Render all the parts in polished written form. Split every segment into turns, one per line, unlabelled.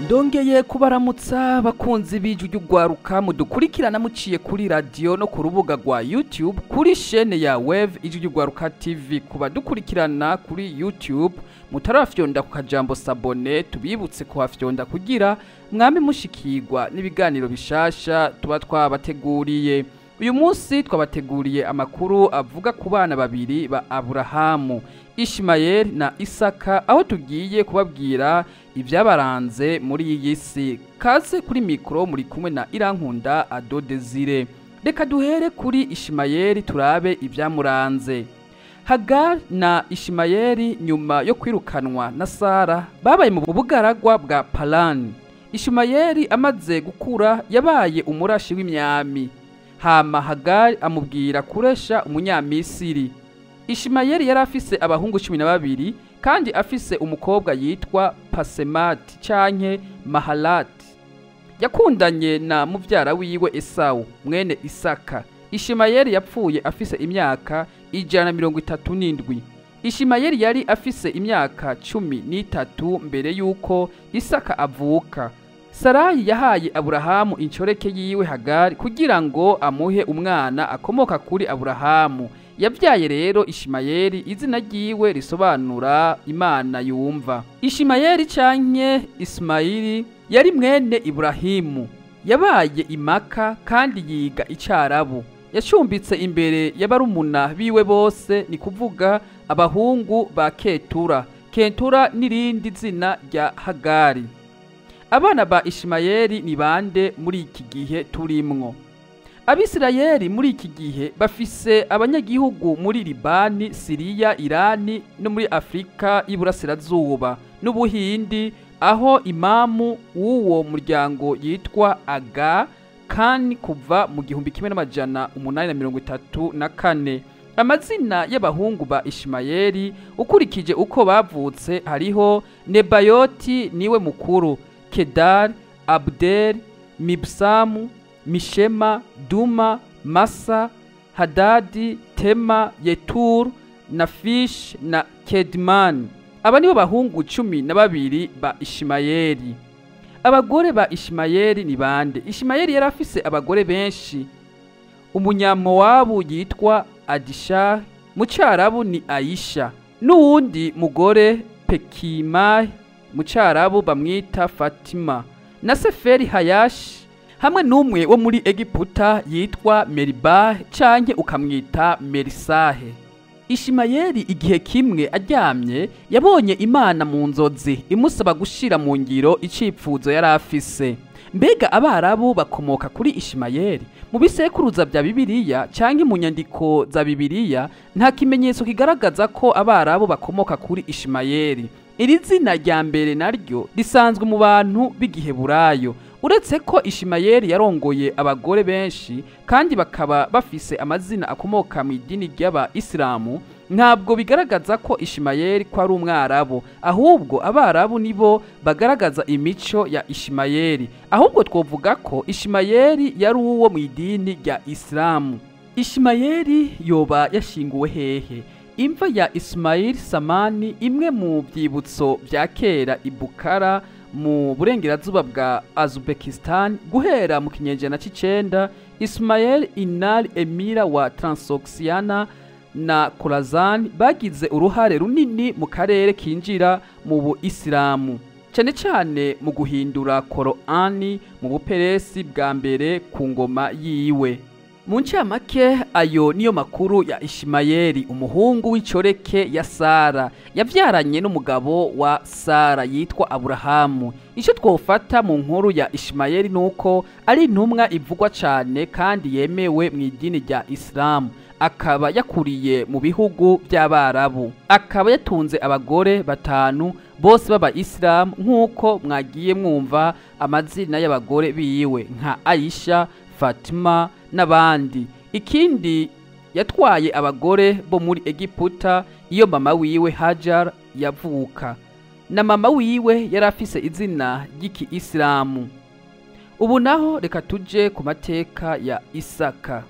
Ndongeye kubaramutsa bakunzi b'ijwi ry'ugwaruka mudukurikirana muciye kuri radio no ku rubuga rwa YouTube kuri chaîne ya Wave Ijwi ry'Ugwaruka TV. Kubadukurikirana kuri YouTube mutarafyonda ku kajambo s'abonner, tubibutse kuhafyonda kugira mwame mushikirwa n'ibiganiro bishasha tuba twabateguriye. Uyu munsi twabateguriye amakuru avuga ku bana babiri ba Aburahamu, Ishimayeli na Isaka, aho tugiye kubabwira ibyabaranze muri iyi si. Kaze kuri mikoro muri kumwe na Irankunda Ado Desire. Reka duhere kuri Ishimayeli turabe ibyamuranze. Hagar na Ishimayeli nyuma yo kwirukanwa na Sara babaye mu bugaragwa bwa Parani. Ishimayeli amaze gukura yabaye umurashi w'imyami. Hama Hagari amubwira kuresha umunyamisiri. Ishimayeli yari afise abahungu 12 kandi afise umukobwa yitwa Pasemati canke Mahalati. Yakundanye na muvyara wiwe Esawu mwene Isaka. Ishimayeli yapfuye afise imyaka 137. Ishimayeli yari afise imyaka 13 mbere yuko Isaka avuka. Sarayi yahaye Aburahamu incoreke yiwe Hagari kugira ngo amuhe umwana akomoka kuri Aburahamu. Yabyaye rero Ishimayeli, izina ryiwe risobanura Imana yumva. Ishimayeli canke Ismaili yari mwene Iburahimu. Yabaye imaka kandi yiga Icarabu. Yacumbitse imbere y'abarumuna biwe bose, ni kuvuga abahungu ba Ketura. Ketura n'irindi zina rya Hagari. Abana ba Ishimayeli ni bande muri iki gihe turimwo? Abisirayeli muri iki gihe bafise abanyagihugu muri Libani, Siriya, Irani no muri Afrika y'Iburasirazuba n'Ubuhindi, aho imamu w'uwo muryango yitwa Aga Khan kuva mu 1834. Amazina y'abahungu ba Ishimayeli ukurikije uko bavutse hariho Nebayoti niwe mukuru, Kedar, Abdel, Mibsamu, Mishema, Duma, Masa, Hadadi, Tema, Yetur, Nafish na Kedman. Aba nibo bahungu 12 ba Ishimayeli. Abagore ba Ishimayeli ni bande? Ishimayeli yari afise abagore benshi. Umunyamowabu yitwa Adisha, mu Cyarabu ni Aisha, n'uwundi mugore Pekimai, mu Cyarabu bamwita Fatima, na Seferi Hayashi, hamwe n'umwe wo muri Egiputa yitwa Meribah canke ukamwita Merisahe. Ishimayeli igihe kimwe aryamye yabonye Imana mu nzozi imusaba gushira mu ngiro icipfuzo yari afise. Mbega Abarabu bakomoka kuri Ishimayeli? Mu bisekuruza bya Bibiliya canke mu nyandiko za Bibiliya nta kimenyetso kigaragaza ko Abarabu bakomoka kuri Ishimayeli. Iri zina rya mbere naryo risanzwe mu bantu b'igiheburayo. Uretse ko Ishimayeli yarongoye abagore benshi kandi bakaba bafise amazina akomoka mu idini ry'aba Isilamu, ntabwo bigaragaza ko Ishimayeli ko ari umwarabu. Ahubwo Abarabu nibo bagaragaza imico ya Ishimayeli. Ahubwo twovuga ko Ishimayeli yari uwo mu idini rya Isilamu. Ishimayeli yoba yashinguwe hehe? Imva ya Ismail Samani, imwe mu byibutso bya kera i Bukhara mu burengerazuba bwa Uzbekistan, guhera mu kinyejana c'icenda, Ismail Inal Emira wa Transoxiana na Khorasan bagize uruhare runini mu karere kinjira mu Buisilamu, cane cane mu guhindura Korani mu Buperesi bwa mbere ku ngoma yiwe. Mu ncamake ayo niyo makuru ya Ishimayeli, umuhungu w'icoreke ya Sara yavyaranye n'umugabo wa Sara yitwa Aburahamu. Ico twofata mu nkuru ya Ishimayeli nuko ari intumwa ivugwa cane kandi yemewe mu idini rya Isilamu, akaba yakuriye mu bihugu by'Abarabu, akaba yatunze abagore 5 bose baba Isilamu, nk'uko mwagiye mwumva amazina y'abagore biwe nka Aisha, Fatima n'abandi. Ikindi yatwaye abagore bo muri Egiputa iyo mama wiwe Hajar yavuka, na mama wiwe yari afise izina ry'iki Isilamu. Ubu naho reka tuje ku mateka ya Isaka.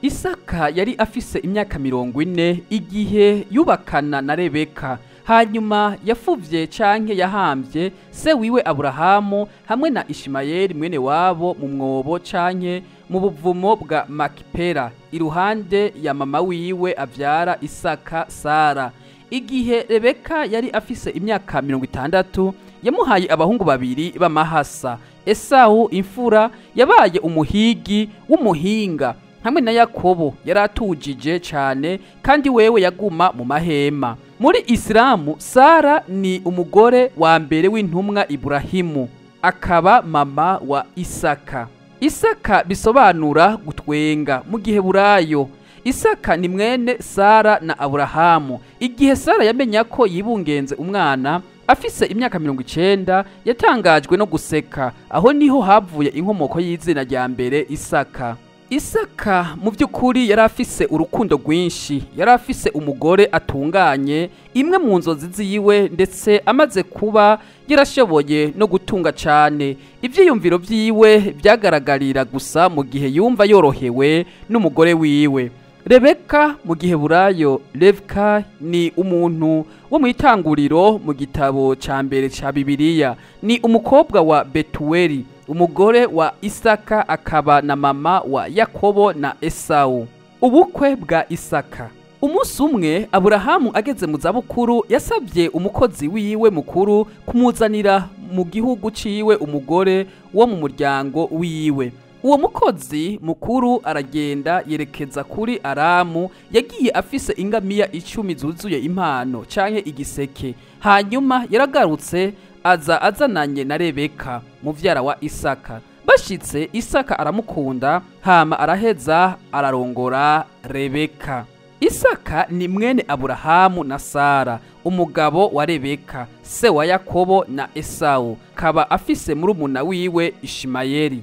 Isaka yari afise imyaka 40 igihe yubakana na Rebeka. Hanyuma yafuvye canke yahambye se wiwe Aburahamu hamwe na Ishimayeli mwene wabo mu mwobo canke mu buvumo bwa Makipera, iruhande ya mama wiwe avyara Isaka, Sara. Igihe Rebeka yari afise imyaka 60, yamuhaye abahungu babiri b'amahasa. Esawu imfura yabaye umuhigi w'umuhinga, hamwe na Yakobo yari atujije cane, kandi wewe yaguma mu mahema. Muri Isilamu, Sara ni umugore wa mbere w'intumwa Iburahimu, akaba mama wa Isaka. Isaka bisobanura gutwenga mu Giheburayo. Isaka ni mwene Sara na Aburahamu. Igihe Sara yamenya ko yibungenze umwana afise imyaka 90, yatangajwe no guseka. Aho niho havuye inkomoko y'izina rya mbere Isaka. Isaka mu by'ukuri yari afise urukundo rwinshi, yari afise umugore atunganye, imwe mu nzozi ziwe, ndetse amaze kuba yarashoboye no gutunga cane. Ivyiyumviro vyiwe vyagaragarira gusa mu gihe yumva yorohewe n'umugore wiwe. Rebeka mu Giheburayo Revka ni umuntu wo mu itanguriro mu gitabo ca mbere ca Bibiliya. Ni umukobwa wa Betuweli, umugore wa Isaka, akaba na mama wa Yakobo na Esawu. Ubukwe bwa Isaka. Umunsi umwe Aburahamu ageze mu zabukuru yasabye umukozi wiwe mukuru kumuzanira mu gihugu ciwe umugore wo mu muryango wiwe. Uwo mukozi mukuru aragenda yerekeza kuri Aramu. Yagiye afise ingamiya 10 zuzuye impano canke igiseke. Hanyuma yaragarutse aza azananye na Rebeka muvyara wa Isaka. Bashitse, Isaka aramukunda, hama araheza ararongora Rebeka. Isaka ni mwene Aburahamu na Sara, umugabo wa Rebeka, se wa Yakobo na Esawu, kaba afise murumuna wiwe Ishimayeli.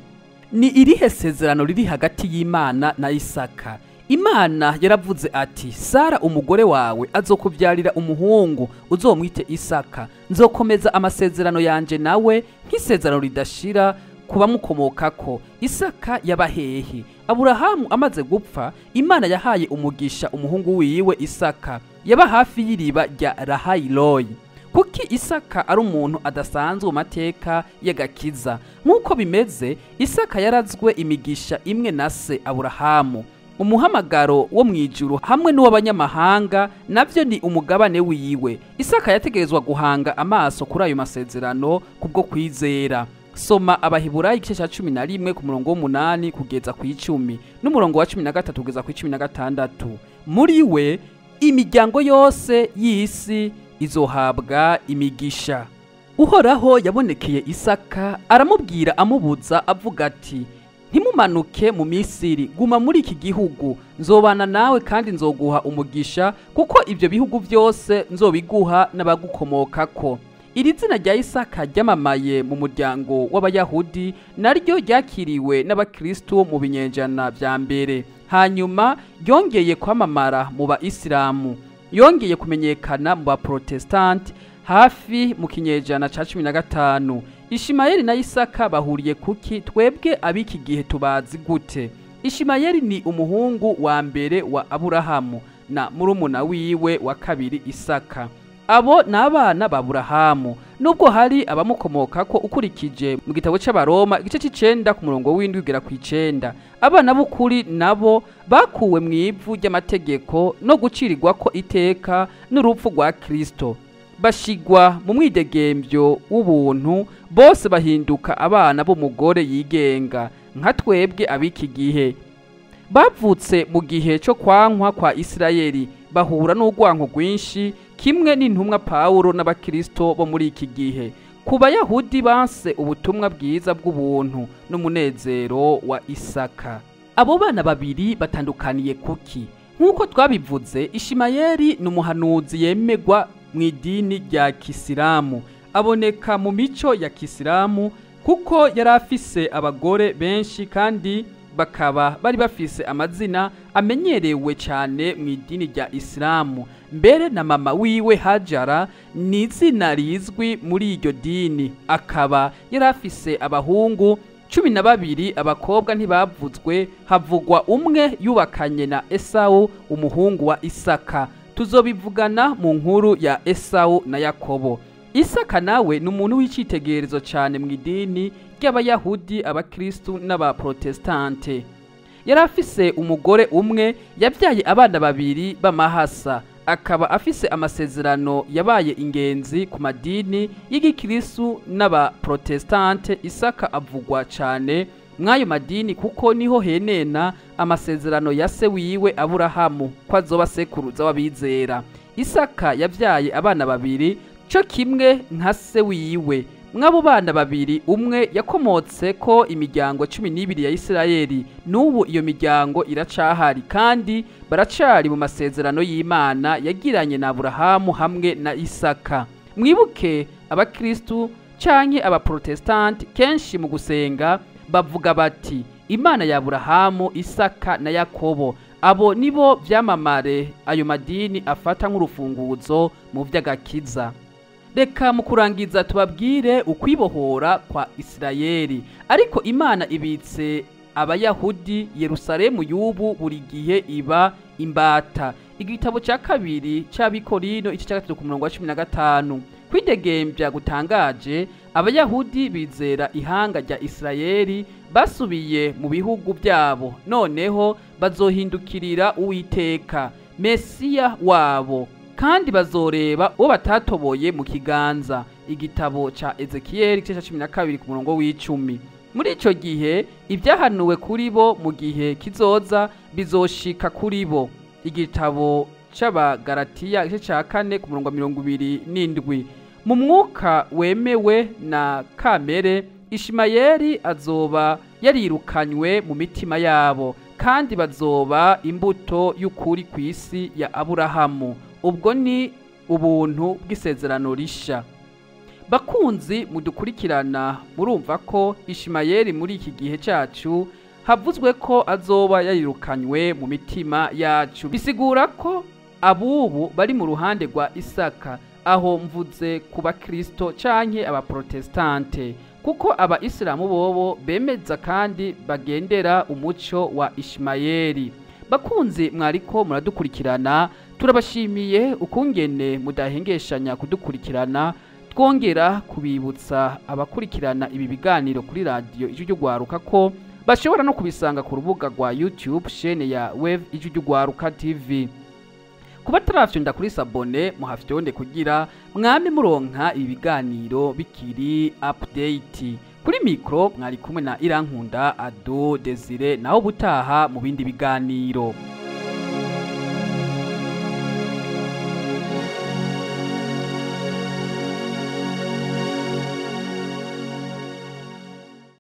Ni irihe sezerano riri hagati y'Imana na Isaka? Imana yaravuze ati: Sara umugore wawe azokubyarira umuhungu, uzomwite Isaka. Nzokomeza amasezerano yanje nawe nk'isezerano ridashira kubamukomokako. Isaka yabahehe? Aburahamu amaze gupfa, Imana yahaye umugisha umuhungu wiwe Isaka. Yaba hafi y'iriba rya Rahayiroyi. Kuki Isaka ari umuntu adasanzwe mu mateka y'agakiza? Nk'uko bimeze, Isaka yarazwe imigisha imwe na se Aburahamu. Umuhamagaro wo mu ijuru hamwe n'uw'abanyamahanga navyo ni umugabane wiwe. Isaka yategerezwa guhanga amaso kuri ayo masezerano kubwo kwizera. Soma Abahiburayo igice ca 11 ku murongo w'8 kugeza ku 10 n'umurongo wa 13 kugeza ku 16. Muri we imiryango yose y'isi izohabwa imigisha. Uhoraho yabonekeye Isaka aramubwira amubuza avuga ati: ntimumanuke mu Misiri, guma muri iki gihugu, nzobana nawe kandi nzoguha umugisha, kuko ibyo bihugu byose nzobiguha n'abagukomokako. Iri zina rya Isaka ryamamaye mu muryango w'Abayahudi, naryo ryakiriwe n'Abakristo mu binyenjana vya mbere. Hanyuma ryongeye kwamamara mu Baisilamu, yongeye kumenyekana mu Baprotestanti hafi mu kinyejana ca 15. Ishimayeli na Isaka bahuriye kuki? Twebwe ab'iki gihe tubazi gute? Ishimayeli ni umuhungu wa mbere wa Aburahamu na murumuna wiwe wa kabiri Isaka. Abo ni abana ba Aburahamu, nubwo hari abamukomokako ukurikije mu gitabo c'Abaroma igice c'icenda ku murongo w'indwi kugera kw'icenda. Abana b'ukuri nabo bakuwe mu ivu ry'amategeko no gucirirwako iteka n'urupfu rwa Kristo, bashigwa mu mwidegembyo w'ubuntu, bose bahinduka abana b'umugore yigenga nka twebwe ab'iki gihe. Bavutse mu gihe cyo kwankwa kwa Isirayeli, bahura n'urwanko rwinshi kimwe n'intumwa Pawulo n'abakristo bo muri iki gihe. Ku Bayahudi banse ubutumwa bwiza bw'ubuntu n'umunezero wa Isaka. Abo bana babiri batandukaniye kuki? Nk'uko twabivuze, Ishimayeli ni umuhanuzi yemegwa mu idini rya Kisilamu. Aboneka mu mico ya Kisilamu kuko yari afise abagore benshi kandi bakaba bari bafise amazina amenyerewe cyane mu idini rya Isilamu. Mbere na mama wiwe Hajara ni izina rizwi muri iryo dini. Akaba yari afise abahungu 12, abakobwa ntibavuzwe, havugwa umwe yubakanye na Esawu umuhungu wa Isaka. Tuzobivugana mu nkuru ya Esawu na Yakobo. Isaka nawe ni umuntu w'icyitegererezo cyane mu idini ry'Abayahudi, Abakristu n'Abaprotestante. Yari afise umugore umwe, yabyaye abana babiri b'amahasa, akaba afise amasezerano yabaye ingenzi ku madini y'igikristu n'Abaprotestante. Isaka avugwa cyane mw'ayo madini kuko niho henena amasezerano ya se wiwe Aburahamu ko azoba sekuruza w'abizera. Isaka yabyaye abana babiri cyo kimwe nka se wiwe. Mw'abo bana babiri, umwe yakomotse ko imiryango 12 ya Isirayeli. N'ubu iyo miryango iracahari kandi baracari mu masezerano y'Imana yagiranye na Aburahamu hamwe na Isaka. Mwibuke, Abakristu canke Abaprotestanti kenshi mu gusenga bavuga bati: "Imana ya Aburahamu, Isaka na Yakobo." Abo nibo vyamamare ayo madini afata nk'urufunguzo mu vy'agakiza. Reka mu kurangiza tubabwire ukwibohora kwa Isirayeli. Ariko Imana ibitse Abayahudi Yerusalemu y'ubu buri gihe iba imbata. Igitabo cya kabiri cy'Abikorino, igice cya 3 ku murongo wa 15. Kwidegembya gutangaje. Abayahudi bizera ihanga rya Isirayeli basubiye mu bihugu byabo, noneho bazohindukirira Uwiteka, Mesiya wabo, kandi bazoreba uwo batatoboye mu kiganza. Igitabo ca Ezekiyeli, igice ca 12 ku murongo w'10. Muri ico gihe ibyahanuwe kuri bo mu gihe kizoza bizoshika kuri bo. Igitabo c'Abagalatiya, igice ca 4 ku murongo wa 27. Mu mwuka wemewe na kamere, Ishimayeli azoba yarirukanywe mu mitima yabo, kandi bazoba imbuto y'ukuri ku isi ya Aburahamu. Ubwo ni ubuntu bw'isezerano risha. Bakunzi mudukurikirana, murumva ko Ishimayeli muri iki gihe cyacu havuzwe ko azoba yarirukanywe mu mitima yacu, bisigura ko abubu bari mu ruhande rwa Isaka. Aho mvuze ku Bakristo canke Abaprotestante, kuko aba Isilamu bobo bemeza kandi bagendera umuco wa Ishimayeli. Bakunzi mwariko muradukurikirana, turabashimiye ukungene mudahengeshanya kudukurikirana. Twongera kubibutsa abakurikirana ibi biganiro kuri Radiyo Ijwi ry'Urwaruka ko bashobora no kubisanga ku rubuga rwa YouTube, chaîne ya Wave Ijwi ry'Urwaruka TV. Kuba tarafyonda kuri s'abonner, muhafyonde kugira mwame muronka ibi biganiro bikiri update. Kuri mikro mwari kumwe na Irankunda Ado Desire. Naho ubutaha mu bindi biganiro.